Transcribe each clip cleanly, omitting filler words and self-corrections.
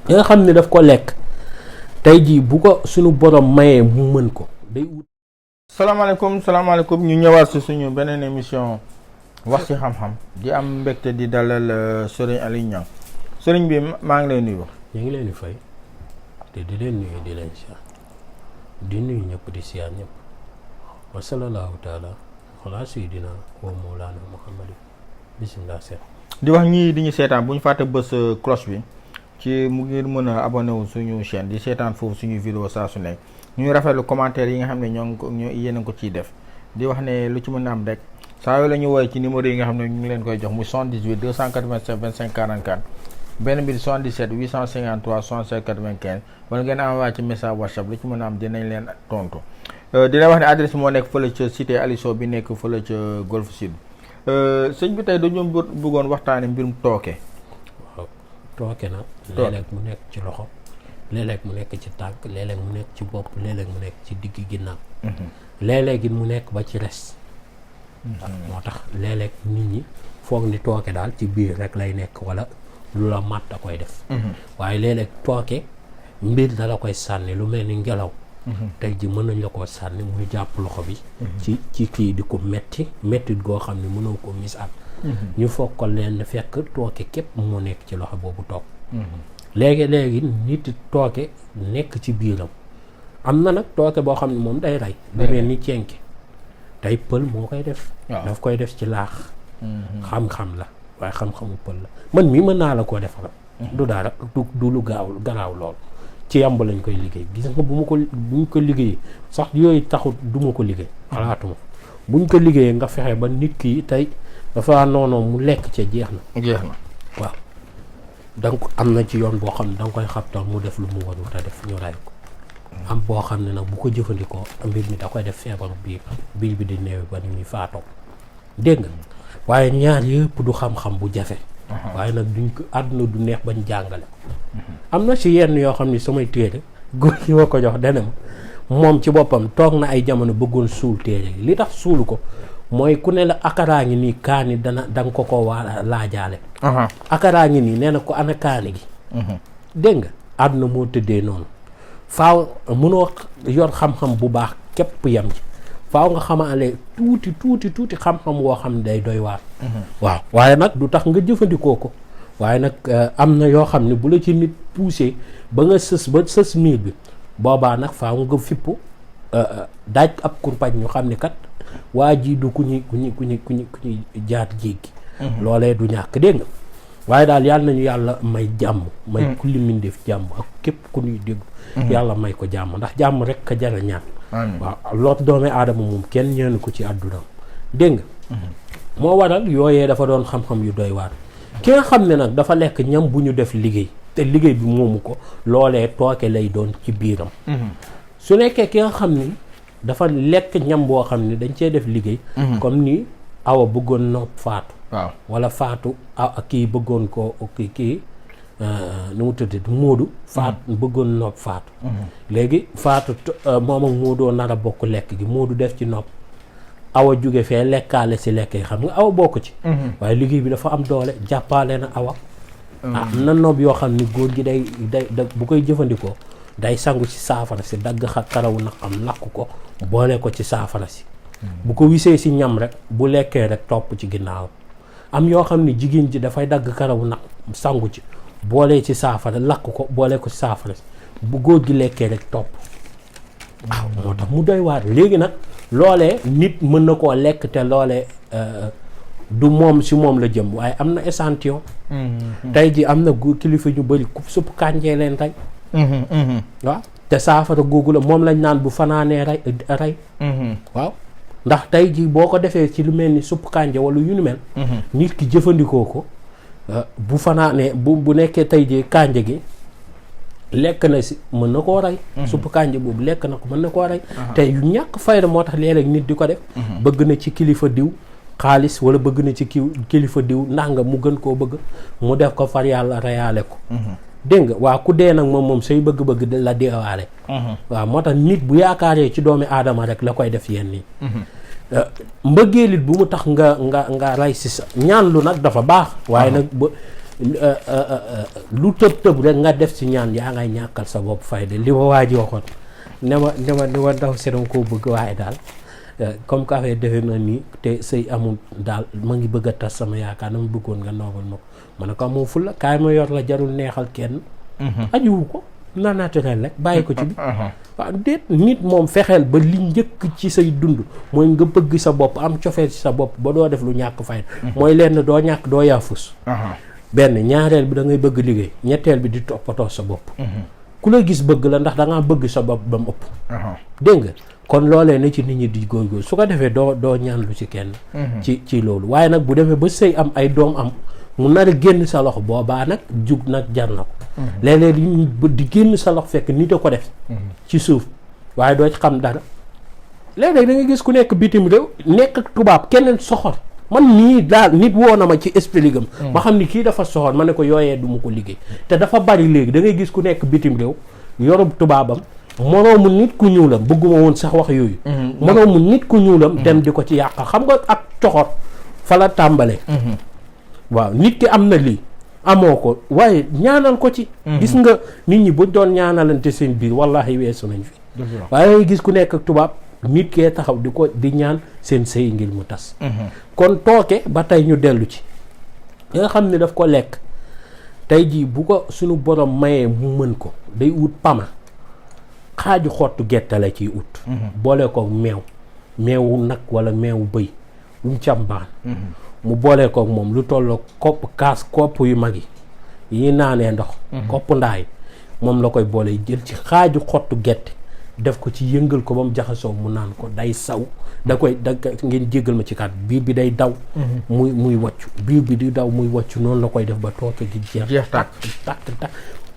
nga xam ne daf ko lekk tey jii bu ko suñu borom mayee mu mën ko day ut. salaamaaleykum ñu ñëwaat si suñu beneen émission wax ci xam-xam di am mbégte di dalal Serigne Aliou Niang Serigne bi maa ngi lay nuyu. ñu ngi leen di fay te di leen nuyu di leen siyaar di nuyu ñëpp di siyaar ñëpp wa sallallahu taala ala sayyidina wa mawlana Muhammad bismillah seet di wax ñii di ñu seetaan bu ñu fàtte bës cloche bi ci mu ngir mën a abonné wu suñu chaîne di seetaan foofu suñu vidéo saa su nekk ñu rafetlu commentaire yi nga xam ne ñoo yéen a ko ciy def di wax ne lu ci mën a am rek saa yoo la ñu woowee ci numéro yi nga xam ne ñu ngi leen koy jox muy 78 287 25 44 benn bi 77 853 67 95 wala ngeen envoyé ci message WhatsApp lu ci mën a am dinañ leen tontu di la wax ne adresse moo nekk fële ca cité Aliou Sow bi nekk fële ca Golf Sud sëñ bi tey dañoo bëggoon waxtaane mbirum tooke. waaw tooke nag léeg-léeg mu nekk ci loxo léeg-léeg mu nekk ci tànk léeg-léeg mu nekk ci bopp léeg-léeg mu nekk ci digg ginnaaw léeg-léeg it mu nekk ba ci res moo tax léeg-léeg nit ñi foog ni tooke daal ci biir rek lay nekk wala lu la mat da koy def waaye léeg-léeg tooke mbir da la koy sànni lu mel ni ngelaw tey ji mën nañ la koo sànni muy jàpp loxo bi ci kii di ko mettit goo xam ne mënoo ko misaal ñu foog ko leen fekk tooke képp moo nekk ci loxo boobu toog léegi nit tooke nekk ci biiram am na nag tooke boo xam ne moom day rey lu mel ni cenke tey pël moo koy def daf koy def ci laax xam-xam la waaye xam-xamu pël la man mii mën naa la koo defal du dara du lu garaaw lool ci yàmb lañ koy liggéey gis nga buñ ko liggéeyee sax yooyu taxut duma ko liggéey xalaatuma buñ ko liggéeyee nga fexe ba nit ki tey dafa noonu mu lekk ca jeex na waaw donc am na ci yoon boo xam ne da nga koy xabtal mu def lu mu warul te def ñu ray ko am boo xam ne nag bu ko jëfandikoo mbir mi da koy def feebaru biir bi di néew ba ni muy faatoo dégg nga waaye ñaar yëpp du xam-xam bu jafe waaye nag duñ ko àdduna du neex bañ jàngale am na si yenn yoo xam ne samay téere góor gi ma ko jox dana ma moom ci boppam toog na ay jamono bëggoon suul téere yi li tax suulu ko mooy ku ne la akaraa ngi nii kaani da nga ko waa laajaale akaraa ngi nii nee na ko ana kaani gi dégg nga àdduna moo tëddee noonu faaw mënoo yor xam-xam bu baax képp yam ci faaw nga xamaale tuuti xam-xam woo xam ne day doy waar waaw waaye nag du tax nga jëfandikoo ko waaye nag am na yoo xam ne bu la ci nit poussé ba nga sës miir bi boobaa nag faaw nga fippu daaj ab kurpañ ñu xam ne kat waa ji du ku ñuy jaat jéeg gi loolee du ñàkk dégg nga waaye daal yàlla nañu yàlla may jàmm may kulli mindeef jàmm ak képp ku ñuy dégg yàlla may ko jàmm ndax jàmm rek ka jara ñaan waaw loolu doomi aadama moom kenn ñeenu ko ci àdduna dégg nga moo waral yooyee dafa doon xam-xam yu doy waar ki nga xam ne nag dafa lekk ñam bu ñu def liggéey te liggéey bi moomu ko loolee tooke lay doon ci biiram su nekkee ki nga xam ni dafa lekk ñam boo xam ne dañ cee def liggéey comme ni awa bëggoon nopp faatu wala faatu kii bëggoon ko kii nu mu tuddee Moodu faatu bëggoon nopp faatu léegi faatu moom ak Moodu nar a bokk lekk gi Moodu def ci nopp awa jóge fee lekkaale si lekk yi xam nga awa bokk ci waaye liggéey bi dafa am doole jàppale na awa na nopp yoo xam ni góor gi day bu koy jëfandikoo day sangu ci saafara si dagg karawu nag am lakk ko boole ko ci saafara si bu ko wisee si ñam rek bu lekkee rek topp ci ginnaaw am yoo xam ne jigéen ji dafay dagg karawu nag sangu ci boole ci saafara lakk ko boole ko ci saafara si bu góor gi lekkee rek topp waaw moo tax mu doy waar léegi nag loolee nit mën na koo lekk te loolee du moom si moom la jëm waaye am na échantillon tey ji am na kilifa ñu bëri ku supp kànjee leen rey waaw te saafara googu la moom lañ naan bu fanaanee rey waaw ndax tey ji boo ko defee ci lu mel ni supp kànja wala yu ni mel nit ki jëfandikoo ko bu fanaanee bu nekkee tey ji kànja gi lekk na si mën na koo rey supp kànja boobu lekk na ko mën na koo rey te yu ñàkk fayda moo tax léeg-léeg nit di ko def bëgg na ci kilifa diw xaalis wala bëgg na ci kilifa diw nanga mu gën koo bëgg mu def ko far yàlla reyaale ko dégg nga waa ku dee nag moom say bëgg-bëgg la deewaale waaw moo tax nit bu yaakaaree ci doomi aadama rek la koy def yenn yi mbëggeelit bu mu tax nga rey si sa ñaan lu nag dafa baax waaye nag lu tëb rek nga def ci ñaan yaa ngay ñàkkal sa bopp fayda li ma waa ji waxoon ne ma ndaw si dama koo bëgg waaye daal comme que affaire defe na nii te sëy amul daal ma ngi bëgg a tas sama yaakaar dama bëggoon nga noogal ma ko ma ne ko amoo ful la kaay ma yor la jarul neexal kenn ajuwu ko na naturel rek bàyyi ko ci bi waaw déet nit moom fexeel ba li njëkk ci say dund mooy nga bëgg sa bopp am cofeel ci sa bopp ba doo def lu ñàkk fayda mooy lenn doo ñàkk doo yaafus benn ñaareel bi da ngay bëgg liggéey ñetteel bi di toppatoo sa bopp ku la gis bëgg la ndax da ngaa bëgg sa bopp ba mu ëpp dégg nga kon loolee na ci nit ñi di góorgóor su ko defee doo ñaan lu ci kenn ci loolu waaye nag bu demee ba sëy am ay doom am mu nar a génn sa loxo boobaa nag jug nag jar na ko léeg-léeg di génn sa loxo fekk nit a ko def ci suuf waaye doo ci xam dara léeg-léeg da nga gis ku nekk bitim réew nekk ak tubaab keneen soxor man nii daal nit woo na ma ci expliqué ma xam ni kii dafa soxor ma ne ko yooyee du ma ko liggéey te dafa bari léegi da ngay gis ku nekk bitim réew yorub tubaabam moroomu nit ku ñuulam bëgguma woon sax wax yooyu moroomu nit ku ñuulam dem di ko ci yàqal xam nga ak coxor fa la tàmbale waaw nit ki am na lii amoo ko waaye ñaanal ko ci gis nga nit ñi buñ doon ñaanalante seen biir wallahi weesu nañ fi waaye gis ku nekk ak tubaab nit kee taxaw di ñaan seen sëy ngir mu tas kon tooke ba tey ñu dellu ci nga xam ne daf ko lekk tey jii bu ko suñu borom mayee mu mën ko day ut pama xaaju xottu gerte la ciy ut boole ko meewu nag wala meewu bëy lu càmbaan mu boole kook moom lu tolloo kopp yu mag yi naanee ndox kopp ndaay moom la koy boole jël ci xaaju xottu gerte def ko ci yëngal ko ba mu jaxasoo mu naan ko day saw da ngeen jéggal ma ci kat biir bi day daw muy waccu biir bi di daw muy waccu noonu la koy def ba tooke gi jeex tàkk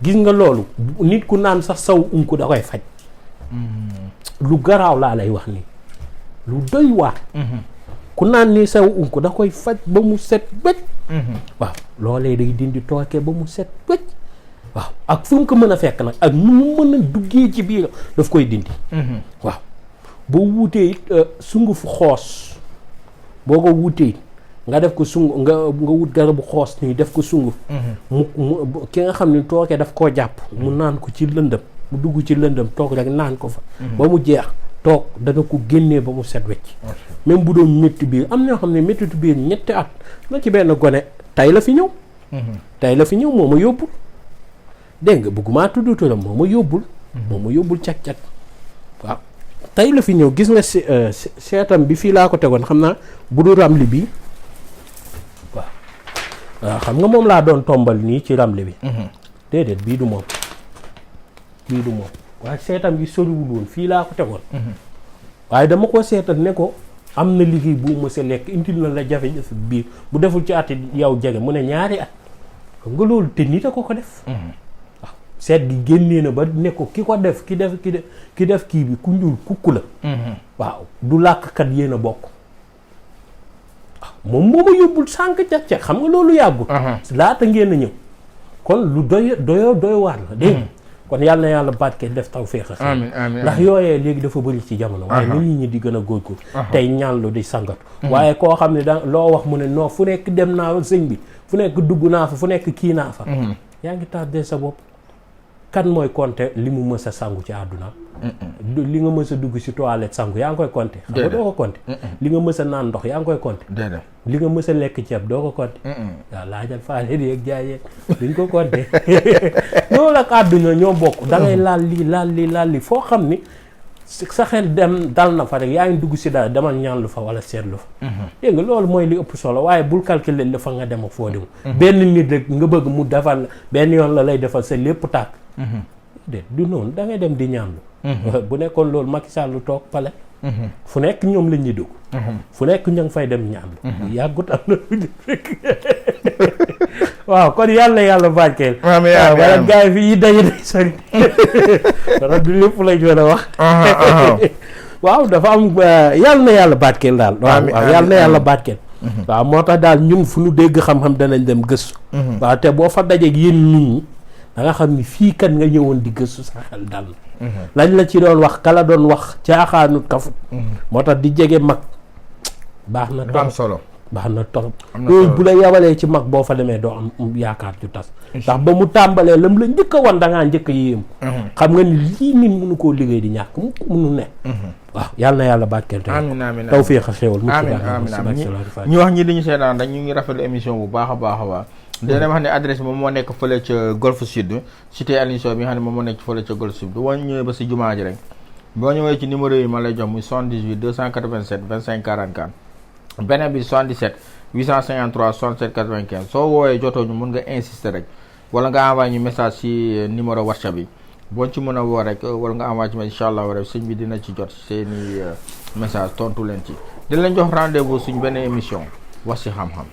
gis nga loolu nit ku naan sax saw unku da koy faj lu garaaw laa lay wax nii lu doy waar ku naan ni saw unku da koy faj ba mu set bëcc waaw loolee day dindi tooke ba mu set bëcc waaw ak fu mu ko mën a fekk nag ak nu mu mën a duggee ci biir daf koy dindi waaw boo wuutee it sungufu xoos boo ko wuutee nga def ko nga wut garabu xoos nii def ko sunguf mu ki nga xam ne tooke daf koo jàpp mu naan ko ci lëndëm mu dugg ci lëndëm toog rek naan ko fa ba mu jeex toog dana ko génnee ba mu set wecc même bu doon métti biir am ñoo xam ne méttitu biir 2 at na ci benn gone tey la fi ñëw moo ma yóbbul dégg nga bëgguma tudd turam moo ma yóbbul cag-cag waaw tey la fi ñëw gis nga seetam bi fii laa ko tegoon xam naa bu du ramli bi waaw xam nga moom laa doon tombal nii ci ramli bi déedéet bii du moom waaye seetam bi soriwul woon fii laa ko tegoon waaye dama ko seetal ne ko am na liggéey bu mësa lekk indil na la jafe-jafe biir bu deful ci at yow jege mu ne 2 at xam nga loolu te nit a ko def waaw seet gi génnee na ba ne ko ki ko def ki def kii bi ku ñuul kukku la waaw du làkkat yéen a bokk moom moo ma yóbbul sànq cag-cag xam nga loolu yàggul laata ngeen a ñëw kon lu doy waar la dégg kon yàlla na yàlla barke def taw féexa amiin amiin ndax yooyee léegi dafa bëri ci jamono waaye nit ñi di gën a góorgóor tey ñaanlu di sangatu waaye koo xam ne da loo wax mu ne non fu nekk dem naa sëñ bi fu nekk dugg naa fa fu nekk kii naa fa yaa ngi tardé sa bopp kan mooy compter li mu mës a sangu ci àdduna li nga mës a dugg ci toilette sangu yaa ngi koy compter xam nga doo ko compter li nga mës a naan ndox yaa ngi koy compter li nga mës a lekk ceeb doo ko compter waaw laajal faale di ak jaayee duñ ko compter loolu ak àdduna ñoo bokk da ngay laal lii foo xam ni sa xel dem dal na fa rek yaa ngi dugg ci dara demal ñaanlu fa wala seetlu fa dégg nga loolu mooy li ëpp solo waaye bul calculer la fa nga dem ak foo dem benn nit rek nga bëgg mu defal benn yoon la lay defal sa lépp tàkk du noonu da ngay dem di ñaanlu bu nekkoon loolu Macky Sall lu toog pale fu nekk ñoom lañ ñuy dugg fu nekk ñu ngi fay dem ñaanlu yàggut am na waaw kon yàlla barkeel waaw wala gars yi fi yi daje day sori dara du lépp lañ war a wax waaw dafa am yàlla na yàlla barkeel daal waaw yàlla na yàlla barkeel waaw moo tax daal ñun fu ñu dégg xam-xam danañ dem gëstu waaw te boo fa dajeeg yéen nit ñi da nga xam ni fii kat nga ñëwoon di gëstu sa xel dal lañ la ci doon wax kala doon wax caaxaanut kafut moo tax di jege mag baax na am solo baax na torop yooyu bu la yabalee ci mag boo fa demee doo am yaakaar ju tas ndax ba mu tàmbalee lam la njëkk a wan da ngaa njëkk a yéem xam nga ni lii nit mënu koo liggéey di ñàkk mu mënu ne waaw yàlla na yàlla barkeel te amiin taw féex a xéewal ñu wax ñi dañu seetaan rek ñu ngi rafetlu émission bu baax a baax a baax dina wax ne adresse bi moom moo nekk fële ca Golf Sud cité Aline Sow bi nga xam ne moom moo nekk fële ca Golf Sud boo ñëwee ba si jumaa ji rek boo ñëwee ci numéro yi ma lay jox muy 78 287 25 44 beneen bi 77 853 67 95 soo woowee jotoo ñu mun nga insister rek wala nga envoyé ñu message ci numéro WhatsApp bi boo ci mën a woo rek wala nga envoyé ci incha allah rek sëñ bi dina ci jot seeni message tontu leen ci dina leen jox rendez-vous suñ benn émission wax ci xam-xam